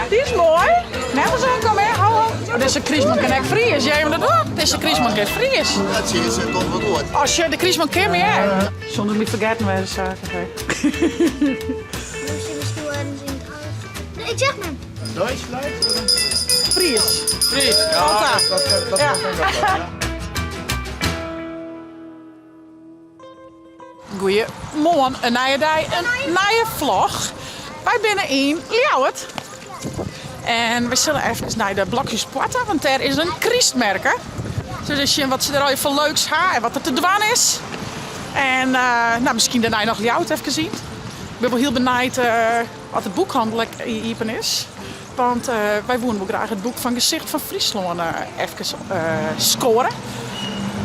Dy is moai. Neffens in kom hè. Ho, ho. Oh, dizze krystman kin ek Fries. Jij dat ook? Dizze krystman kin Fries. Dat zie je, komt wel goed. Oh shit, de krystman kin me hè. Sûnder my fergetten wêze saken. Hè. Ik zeg maar. Duits vielleicht? Fries. Fries, ja. Dat, dat, dat, Ja. dat, Goeiemoarn, in nije dei, in nije vlog. Wy binne yn Ljouwert. En we sille efkes nei de Blokhúspoarte, want dêr is in krystmerke. Sille we sjen wat se der allegear foar leuks ha en wat der te dwaan is. En nou, miskien dêrnei noch Ljouwert efkes yn. Ik bin wol hiel benijd oft de boekhannel ek iepen is. Want wy woenen wol graach it boek fan Gesicht fan Fryslân efkes skoare.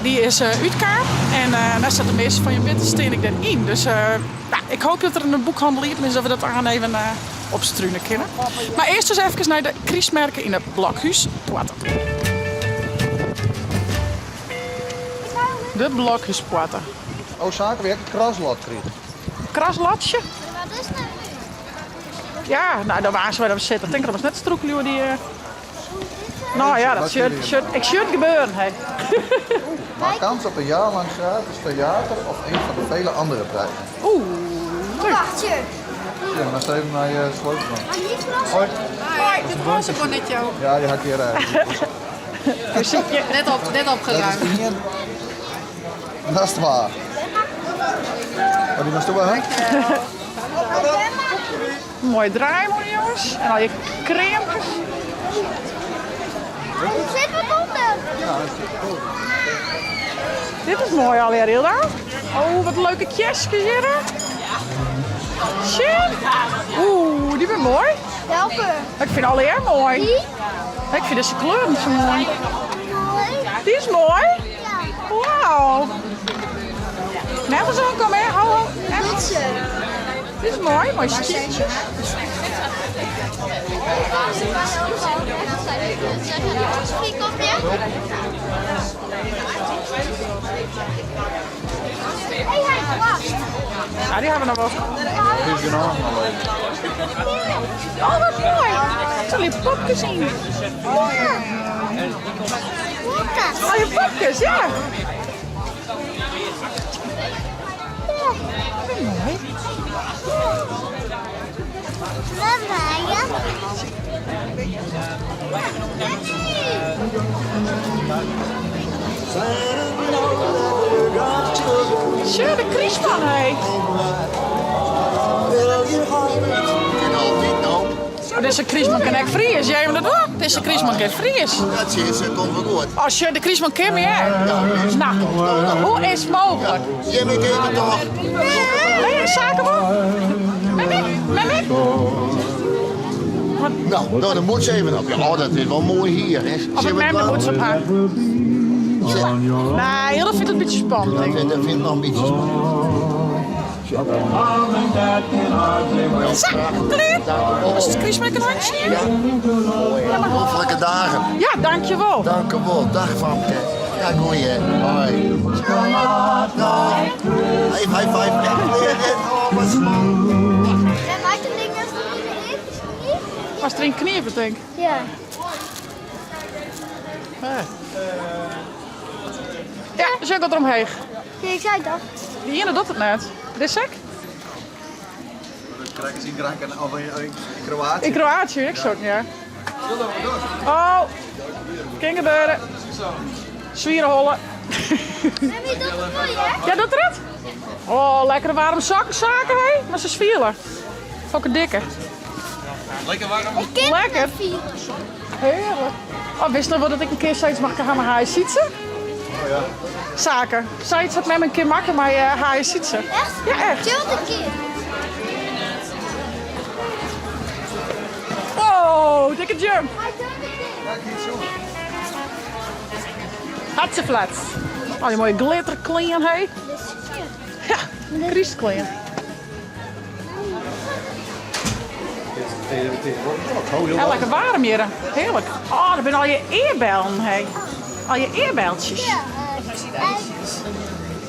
Dy is útkaam en no sa't de measte fan jim witte stean ik dêryn. Dus ik hoopje dat der in boekhannel iepen is dat we dat aan even opstrune kinne. Mar earst dus efkes nei de krystmerke yn de Blokhúspoarte. De Blokhúspoarte. Oh, saken, wy ha ek in kraslot krigen. Kraslotsje? Wat is nou? Ja, nou, dan waar ze wer op sitte. Tink er net strûkelje die. Uh... Nou ja, dat sjocht, sjocht, ik sjoch it gebeuren. Hey. Maak kans op een jaar lang gratis theater of een van de vele andere prijzen. Oeh. Wacht, je. Ja, maar even naar je sleutel. Hoi. Hoi, dit was ik net jou. Ja, die had ik hier. Net op, net opgeruimd. Dat is Dat is waar. Oh, die was toch wel, hè? Mooi draaimoe, jongens. En al je crèmekes. Er zit wat onder. Dit is mooi alweer, Hilda. Oh, wat leuke kjeskes hier. Shit. Oeh, die zijn mooi. Welke? Ik vind alle erg mooi. Die? Ik vind deze kleuren zo mooi. Mooi. Die is mooi. Ja. Wauw. Nergens aan kom, hè? Ho, ho. Dit Dit is mooi, mooie stientjes. Hey, hij wacht. Ja, die hebben we nog wel. Die is genoeg nog leuk. Oh, wat mooi. Ik zal je popjes zien. Ja. Oh, je popjes, ja. Ja. Mooi. Mama, ja. Sjoch, de krystman, hé. Kin altyd no. Oh, dizze krystman kin ek Fries. Jij hem dat ook? Dizze krystman kin Fries. Dat zie je, komt wel goed. Oh, sjoch, de krystman kin my ek. Nou, hoe is het mooglik? Jimmy, even toch. Nee, zaken wel? Memmie? Memmie? Nou, nou, dan moet ze even op. Ja, oh, dat is wel mooi hier, hè. Of ik mem de moet ze op haar. Nee, dat vindt het een beetje spannend. Dat denk ik. vind ik nog een beetje spannend. Zo, kleer. Is het Chris met een handje? Ja. Hofelijke dagen. Ja, dankjewel. Dank u wel. Dag Famke. Ja, goeie. Hoi. Dag. High five, five. Oh, wat spannend. En maakt een ding als er in is? Was er in kniepen, denk ik. Ja. Ja, dus ik gaat eromheen. Ja, ik zei dat. Die ene doet het net. Dit is ik. Krijgen ze in Griekenland of in Kroatië? In Kroatië, ik zo, ja. Oh, kan gebeuren. Zwierenhollen. Mami, dat is mooi, hè? Ja, doet er het? Oh, lekkere warme zakken, zaken, hé. Maar ze svielen. Fokke dikke. Lekker warm. Ik ken Lekker. het vier. Heerlijk. Oh, wist nog wel dat ik een keer zoiets mag gaan met haar sietsen? Oh ja. Zaken. Zoiets had met me een keer makken, maar uh, haar sietsen. Echt? Ja, echt. Chill een keer. Oh, dikke jump. Hij doet een keer. Ja, zo. Hatseflats. Oh, die mooie glitterklean, hé. Ja, kriesklean. En lekker warm hier. Heerlijk. Oh, daar zijn al je eerbellen, hé. Al je eerbeltjes. Ja.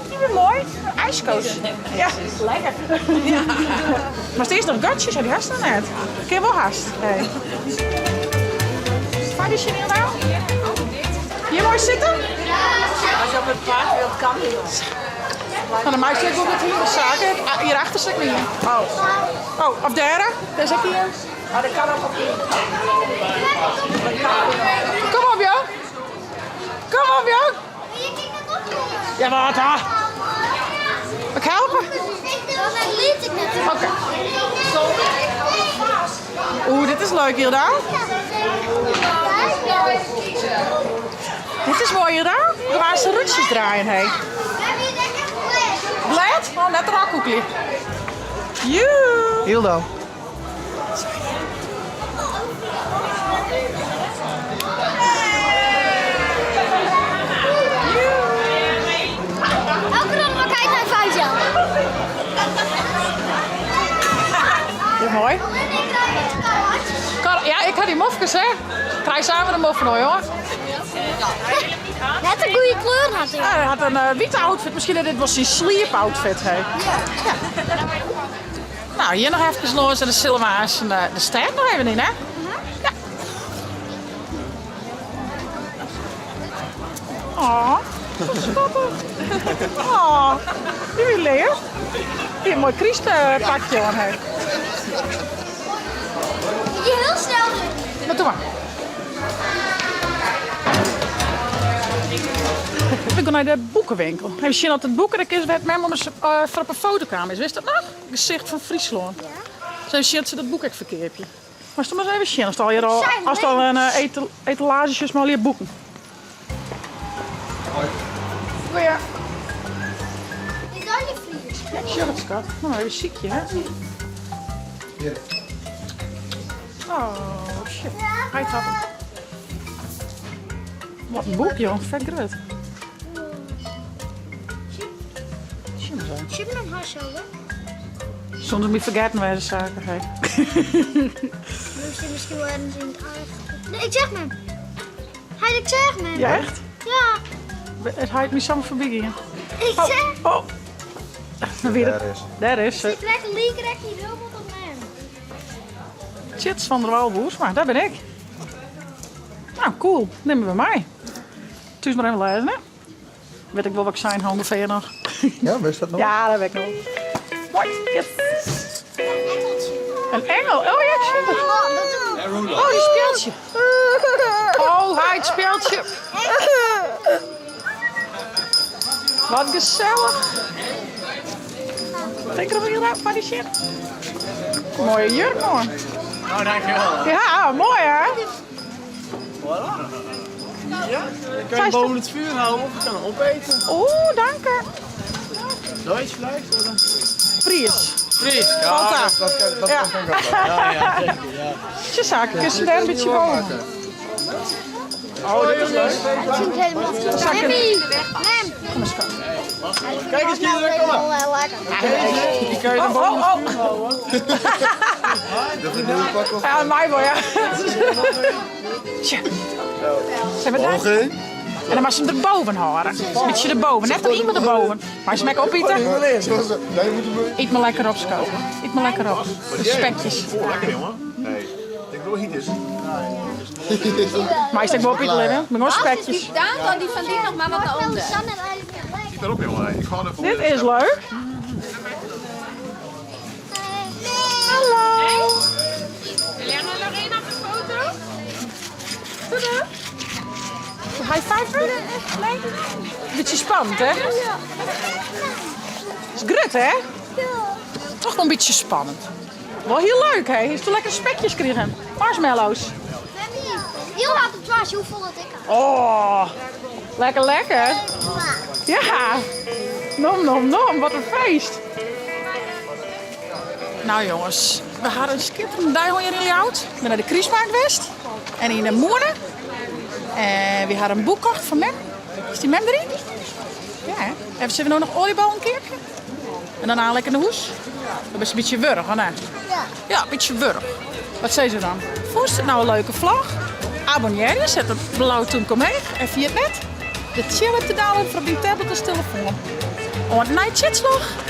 Die zijn mooi. ijsko's. Ja, lekker. Mar earst noch gatsjes, ja, dy hast noch net. Kin wol hast. Hey. Foar dy sjen nou? Hjir moai sitte? Als je op het paard wilt, kan niet. Nou, dan maak je ook wel wat hier zaken. Ah, hierachter zit ik niet. Oh. Oh, of dêr? Dêr is ek ien. Maar dat kan ook op Kom op, joh. Kom op, joh. Ja, wat dan? Ik helpen? Oké. Oeh, dit is leuk, Hilda. Dit is mooi, Hilda. Waar ze rutjes draaien, hé. Blêd? Oh, net rakkoekje. Joe. Hildo. Elke ronde pak ik naar vuistje. Ja, mooi. Ja, ik had die mofkes, hè. Krijg samen de moffen hoor, jongen. Net een goede kleur had hij. Ja, hij had een witte outfit. Misschien dat dit was zijn sleep outfit, hè. Ja. Nou, hier nog even los en dan zullen we eens de stand nog even in, hè? Ja. Oh, wat schattig. Oh, die wil leer. Die een mooi kerstpakje aan, hè. Je heel snel doen. Maar doe maar. Ik ga naar de boekenwinkel. Heb je dat het boeken? Dat is het mem om eens voor op een fotokamer is. Wist dat nog? Gezicht van Friesland. Ja. Zo zien dat ze dat boek ik verkeerd heb. Maar stom maar eens even zien. Als het al hier al, Zijn als het al een etalage is, maar al je boeken. Goeie. Is dat je Fries? Ja, sure, schat. Nou, even ziekje, hè? Ja. Oh, shit. Hij had het. Wat een boek, joh. Vet groot. Zit mijn haar zo, hè? Zonder me vergeten wij de zaken, hè. Nu zit misschien wel ergens in het eigen. Nee, ik zeg me. Hij, ik zeg me. Ja, echt? Ja. Het houdt me samen voorbij gaan. Ik Oh, zeg. oh. Dan weer het. Daar is. Daar is ze. Ik trek een trek die robot op mij. Chits van der Walboers, maar daar ben ik. Nou, cool. Nemen we mij. Thuis maar even lezen, hè? Weet ik wel wat ik zijn handen van je nog. Ja, wist dat nog? Ja, dat weet ik nog. Mooi. Yes. Een engel. Oh ja, ik zie het. Oh, die speeltje. Oh, hij het speeltje. Wat gezellig. Denk er hier uit, die shit. Mooie jurk, man. Nou, dankjewel. Ja, mooi hè? Voilà. Ja, dan kan je boven het vuur houden of je kan hem opeten. Oeh, dank je. Deutsch vielleicht, oder? Fries. Fries. Ja, Fanta. dat, dat, kan, dat Ja. kan ik ook wel. Ja, ja, zeker. Ja. Tje zaken, kussen daar een beetje boven. Oh, dit is leuk. Het is helemaal Mimmy. Mem. Kom eens, schat. Kijk eens, kinderen, kom maar. Lekker. Die kan je dan Oh, boven oh, het vuur houden. Dat een nieuwe pak of? Ja, mij wel, ja. Tja. Zijn we daar? Oké. En dan mag ze hem erboven houden. Een beetje erboven, net er iemand erboven. Maar ze mek opeten. Nee, je moet hem... Eet maar lekker op, schat. Eet maar lekker op. De spekjes. Oh, lekker jongen. Nee. Ik denk wel heet is. Maar is dat wel opeten, hè? Met gewoon spekjes. Die Daan dan die van die nog maar wat onder. Schiet erop jongen. Ik ga even. Dit is leuk. Hallo. Wil jij nog één op de foto? Tadaa. High five? Nee? Beetje spannend, hè? Is grut, hè? Toch wel een beetje spannend. Wel heel leuk, hè? Is toch lekker spekjes krijgen? Marshmallows. Heel hard op dwars, hoe vol dat ik had. Oh, lekker, lekker. Ja. Nom, nom, nom. Wat een feest. Nou jongens, we hadden een schitterende dag hier in Ljouwert. Ik ben naar de Kriesmaak geweest. En in de Moerne. En we hadden een boek gekocht van Mem. Is die Mem erin? Ja, hè? Even zullen we nou nog oliebal een keertje? En daarna lekker naar de hoes. Dat is een beetje wurg, hè? Ja. Ja, een beetje wurg. Wat zei ze dan? Vond het nou een leuke vlog? Abonneer je, zet het blauw toen omheen. En via het net. De chill op te downloaden voor op je tablet of telefoon. Oant nei tsjitslach!